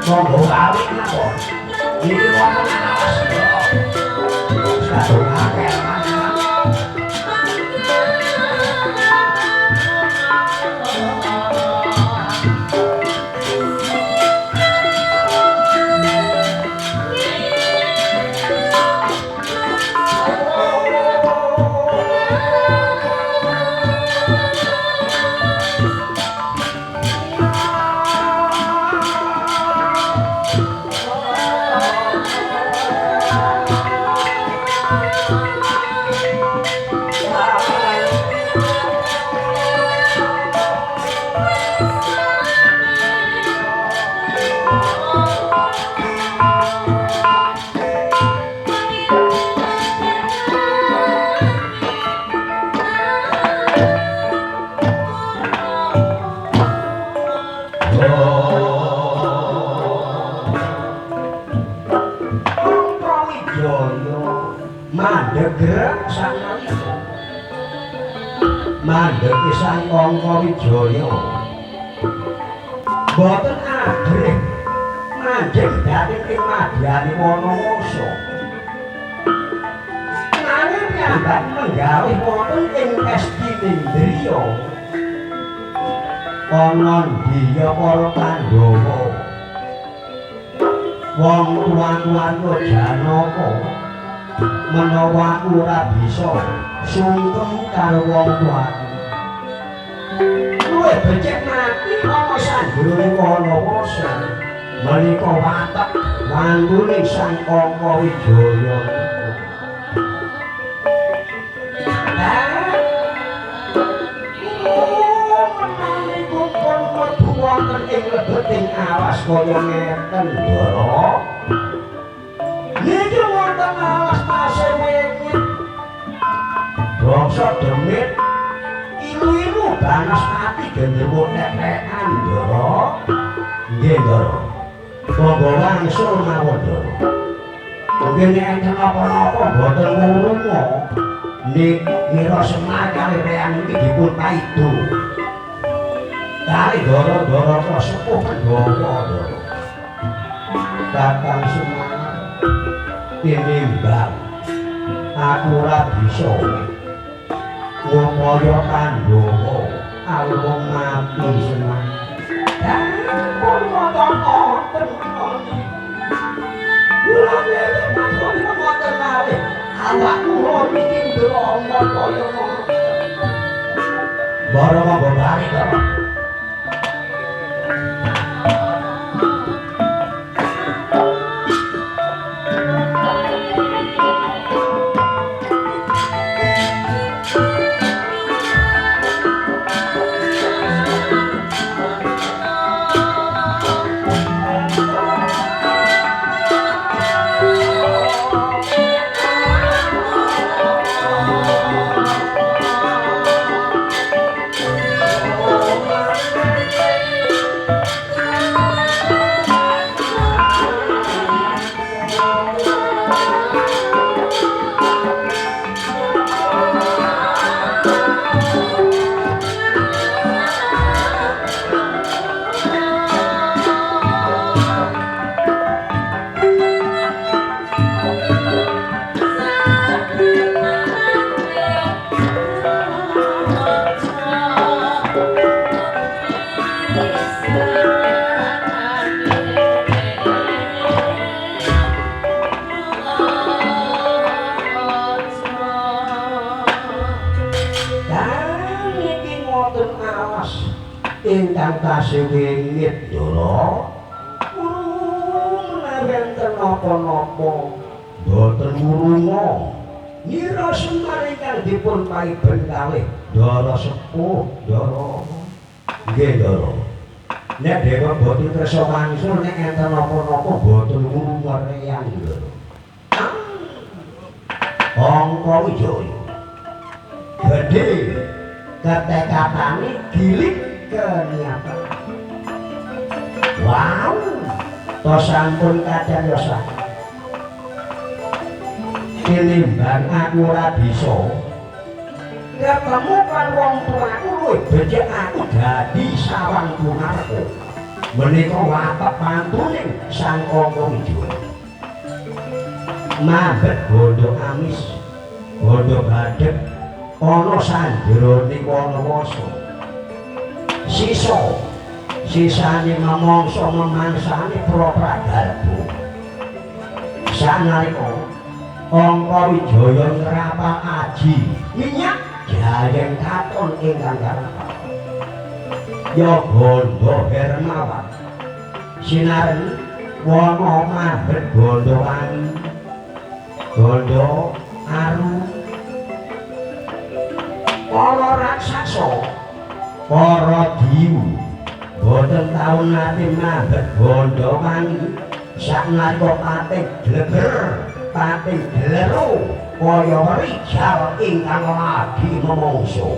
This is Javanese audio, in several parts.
Monggo kawit napa? Niki wonten alas kula. Kadung akeh Mas. Mandheg Sang Kangka Wijaya boten adreh mandheg dhateng ing madyane Wanawasa. Nanging piyambak menggawih wonten ing Astinindriya ana ndiya para Pandhawa. Wong tuwa-tuwa Janaka menawa aku ora bisa sungkem karo wong tuaku. Luwih becik mati ana sanjurane Wanawasa. Menika watek wantune Sang Kangka Wijaya. Menawi pun mlebu wonten ing lebeting alas kaya ngeten, Ndara. Niki wonten alas tasih wingit. Bangsa demit ilu-ilu banaspati gendruwo tetekan, Ndara. Nggih, Ndara. Monggo wangsul mawon, Ndara. Mungkin nek enten napa-napa mboten wurunga. Nek ngira Semar kalih Reyang iki dipun paido. Kalih dara-dara sepuh Pandhawa, Ndara. Kakang Semar tinimbang aku ora bisa ngupaya Pandhawa alung mati Semar. Pun wonten kula niki wonten malih awak kula niki ndromo kaya ngoten. Bara monggo bali to. Ingkang tasih wingit, Ndara. napa-napa, boten wurunga. Ngira Semar ingkang dipun paiben kalih Ndara sepuh, Ndara. Nggih, Ndara. Nek dewa boten kersa wangsul nek enten napa-napa boten wurunga reyang, Ndara. Angka Wijaya gedhe ketekatane gilik keniatan. Wow, to sampun kacariosan. Tinimbang aku ora bisa ketemu kan wong tuaku luwih becik aku dadi sawang tunarko. Menika watek pantuning Sang Angka Wijaya. Mambet bondo amis, bondo badhek ana sanjroning Wanawasa. Sisa sisane mamangsa memangsane Prapragalba. Sanalika Angka Wijaya ngrapal aji minyak jayeng katon ingkang karapal. Ya bondo Hermawan sinareng wana mambet bondo wangi, bondo aru. Para raksasa, para diwu boten tau nate mambet bondo wangi saknalika pating gleger, pating glero kaya rijal ingkang lagi memangsa.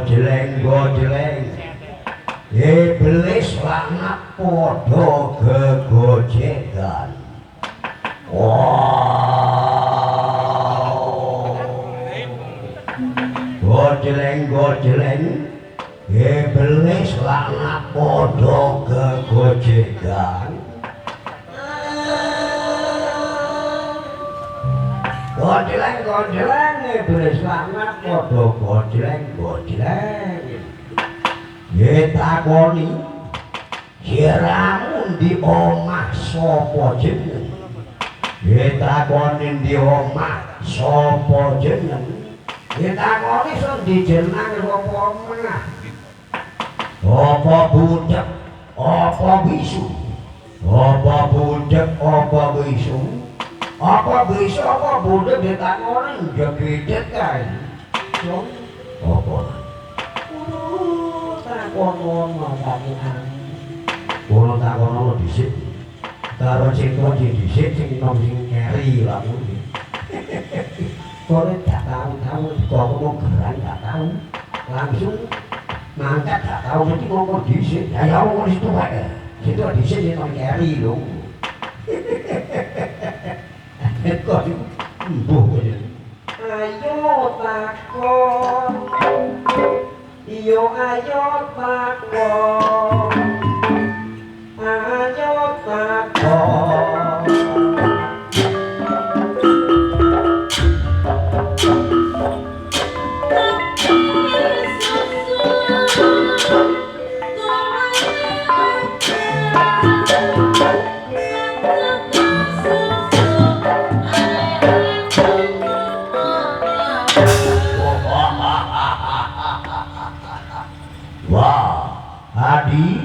Gojleng-gojleng iblis laknat padha gegojegan. Wow. Gojleng-gojleng iblis laknat padha gegojegan. Gojleng-gojleng iblis laknat padha gojleng-gojleng. Nggih takoni siramu ndi omah sapa jeneng? Nggih takoni ndi omah sapa jeneng? Nggih takoni sendi jeneng sapa omah? Apa budhek apa bisu? Apa budhek apa bisu? Apa bisu apa budhek ditakoni jegedet kae. Apa? Takono kakean. Kono takono dhisik. Karo sing tuwa dhisik sing nom sing keri lha kuwi. Kono gak tau-tau kok gerang gak tau. Langsung mangkat gak tau mesti ngomong dhisik. Ya ya wong situ wae. Situ dhisik sing nom keri lho. Kok mbuh. Ayo takon. Iyo ayo takon. Ayo takon. Wah, Adi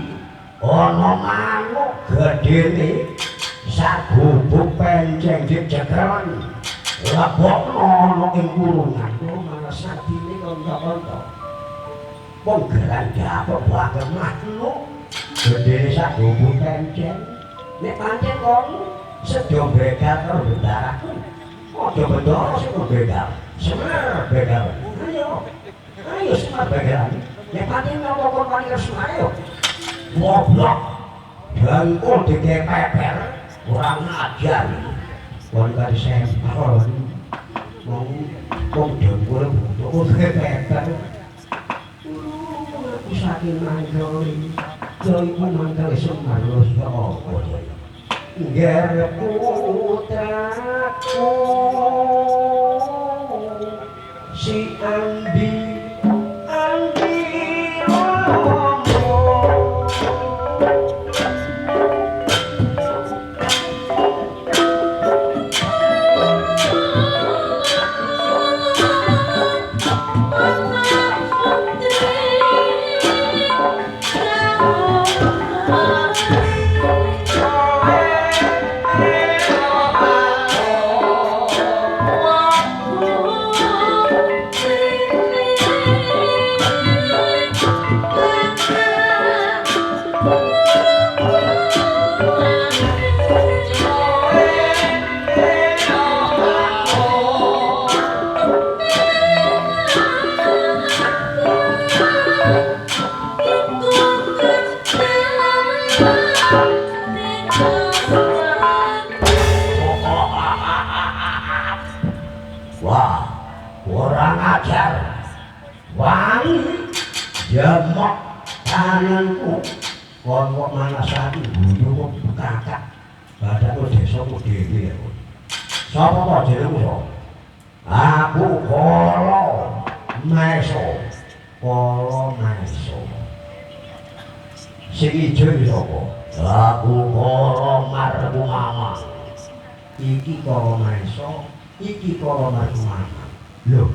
ana manuk gedene sagubuk penceng dicekeran lebokno ana ing kurungan. Malah sadine kanca-kanca wong geran dapuk banget manuk gedene sagubuk penceng. Nek pancen kono sedya begal karo bendaraku, aja bendara sing begal, semer begal. Ayo ayo semer begal. Nek pancen napa kon paling resmane yo goblok dengkul dikepeper ora ngajar kon kari sempol wong wong dengkul butuh kepeper. Aku saking mangkel yo iku mangkel Semar lho apa ngger putraku si Andi Andi Romo. Wah, kurang ajar. Wangi jemok tanganku. Kon kok manasati guyu kok kakak. Badakku desaku dhewe ya. Sapa to jenengmu so? Aku Kala Maesa. Kala Maesa. Sing ijo iki sapa? Aku Kala Markumama. Iki Kala Maesa, iki Kala Markumama. Lho,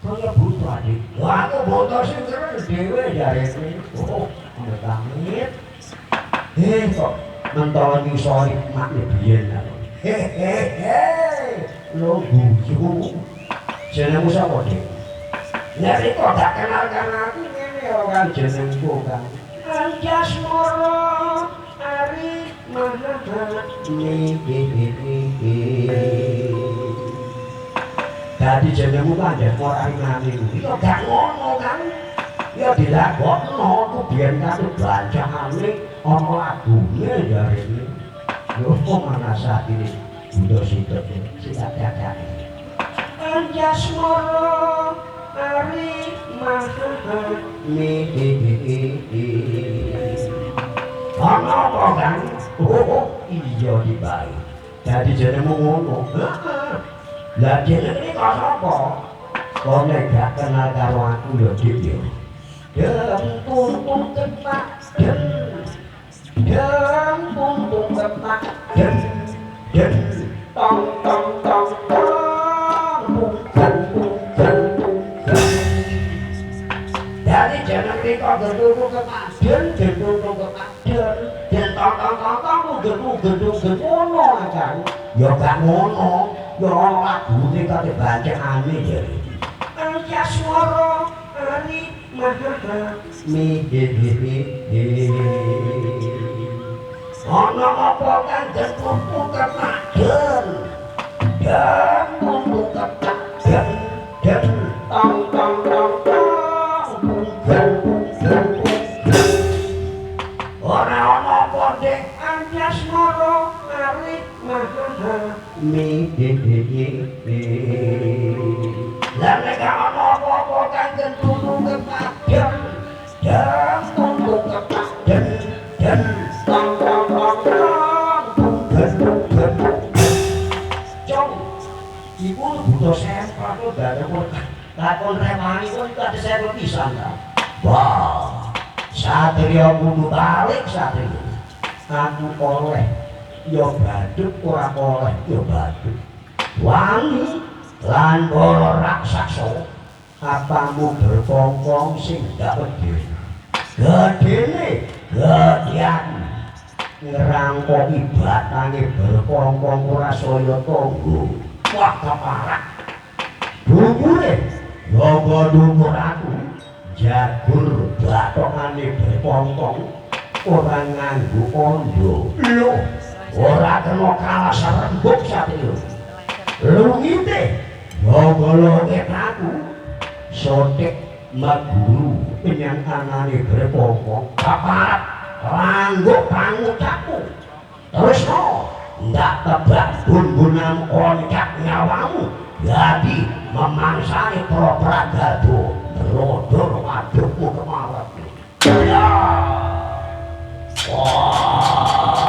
kaya buta adik. Wah, aku buta sing keren dhewe jarene. Oh, pamit. Kok mentol nyusori makne biyen aku. Hehehe. Lho guyu. Jenengmu sapa, Dik? Nek riko gak kenal-kenal aku ngene ya kan jenengku kan. Anjasmara Ari Mahani. Dadi jenengmu Anjasmara Ari Mahani. Ya gak ngono kan. Ya dilakokno ku biyen katut bancane ana lagune jarene. Lho kok manasati bunda sitet sitat dadake. Anjasmara Ari Mahani. Ana apa kan? Oh iya dibae. Dadi jenengmu ngono. Heeh. Lah jenenge kok sapa? Kok nek gak kenal karo aku ya Dik ya. Dem tuntung kepak dem dem tuntung kepak dem dem tong tong tong tong punggen punggen punggen. Dari jeneng rika gendung kepak den den tuntung kepak den den tong tong tong tong punggen punggen punggen ngono aja. Ya gak ngono, ya ana lagune kate bancengane jare. Antyasmara ari maha mi he he he. Ana apa kang den tumpuk kepak den. Den tumpuk kepak den den tong tong tong tong punggen punggen punggen. Ora ana apa Dik Antyasmara ari maha mi he he he. Lah nek ana apa-apa kang den tumpuk kepak den den tumpuk kepak den den tong tong tong tong punggen punggen punggen. Cong, iku butuh sempel kok bareng lakon rewangi kok iku ate sempel pisan ta. Wah, satria kudu balik satria. Aku oleh ya badhuk ora oleh ya badhuk. Wani lan para raksasa apamu berkongkong sing ndak wedi. Gedene gedhean ngrangkoki batange berkongkong ora saya tangga. Wah keparak. Dhuwure yoga dhuwur aku jagur bathokane berkongkong ora nganggo ondo. Lho, ora kena kalah serembuk satria. Lungite yoga lungit aku sotik maguru menyang anane berkongkong keparak langguk pangucapmu. Terus no, ndak tebak bun-bunan koncak nyawamu jadi memangsani pro-pragado rodor wadukmu kemawat. Ya. Wah.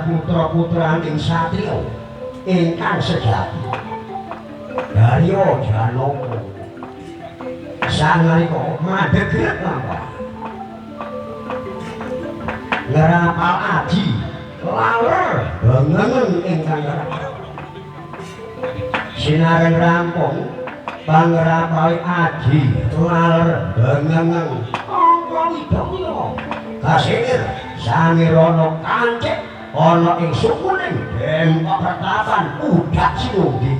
Putra-putraning satriya ingkang sejati Darya Janaka sanalika mandheg lampah ngrapal aji laler bengengen ingkang sinareng rampung pangrapale aji laler bengengen angka widya kasinir sanirana kancik ana ing sukuning dempok retapan udak sinunggi.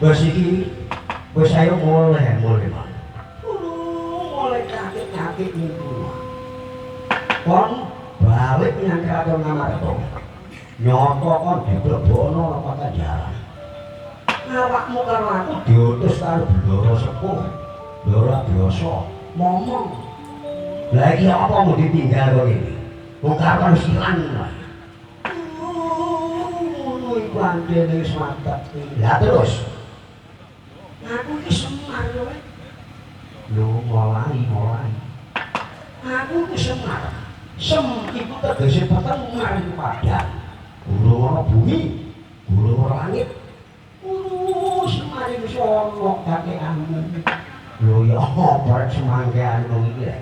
Wis iki wis ayo mulai Mas. Mulai kakek-kakek niku. Kon balik nang kraton Ngamarta. Nyata kon diblebono nang Pajajaran. Awakmu karo aku diutus karo Blora Sepuh, Blora Biasa, momong. Lah iki apa mau ditinggal kok iki? Wong karo ilang. Ngono iku andene wis mantep. Lah terus aku iki Semar kowe. Lho mulai. Aku iki Semar. Sem iku tegese peteng maring padang. Gurung ana bumi, gurung ana langit. Urus maring sono kakeanmu. Lho ya apa rek semangkean wong iki rek.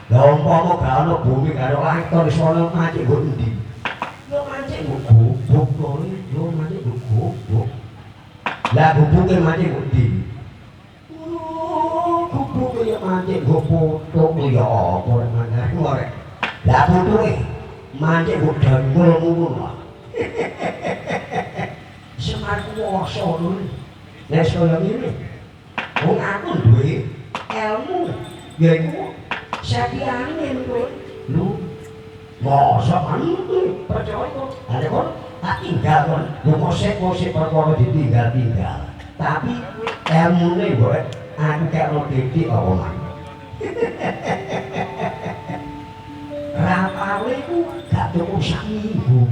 Lah umpama gak ana bumi gak ana langit to iso mancing nggo endi? Yo mancing nggo gubuk to, yo mancing nggo gubuk. Lah gubuke mancing nggo endi? Gubuke ya mancing nggo puthuk ya apa rek mangan rek. Lah putuke mancing nggo dengkul ngono. Semar kuwasa lho. Nek kaya ngene. Wong aku duwe ilmu yaiku seti angin kowe. Lho. Mosok mantu percaya kok. Lah nek kon tak tinggal kon. Lho kok sik perkara ditinggal-tinggal. Tapi ilmune mbok aku kekno titik apa man. Rapale iku gak tuku sak minggu.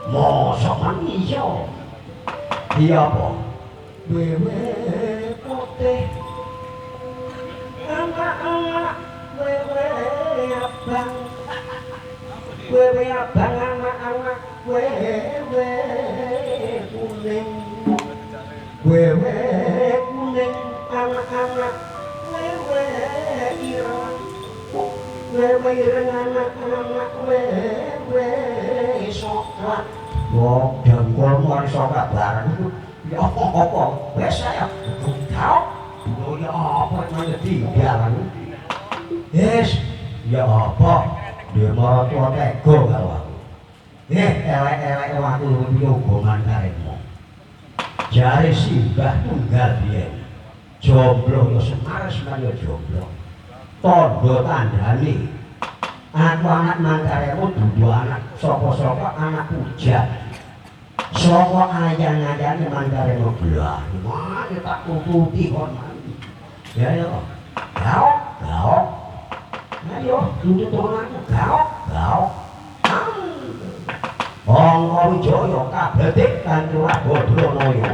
Mosok man iya. Iya apa? Wewe putih anak-anak wewe abang, wewe abang anak-anak wewe kuning, wewe kuning anak-anak wewe ireng, wewe ireng anak-anak wewe soklat. Wong dengkulmu arep soklat bareng. Ya apa? Wes saya gaok. Lho ya apa nang tinggal. Wis, ya apa? Dhewe maratuwa tega karo aku. Elek-eleke aku piye hubungan karepmu. Jare simbah tunggal biyen. Jomblo ya Semar, Semar ya jomblo. Tandha tandane aku anak mangkaremu dudu anak sapa-sapa anak pujan. Saka ayang-ayane mangkaremu blah. Wah, tak tututi kon. Ya ya. Gaok, gaok. Ayo, tuntut aku gaok, gaok. Angka Wijaya kabletik kanthi Badranaya.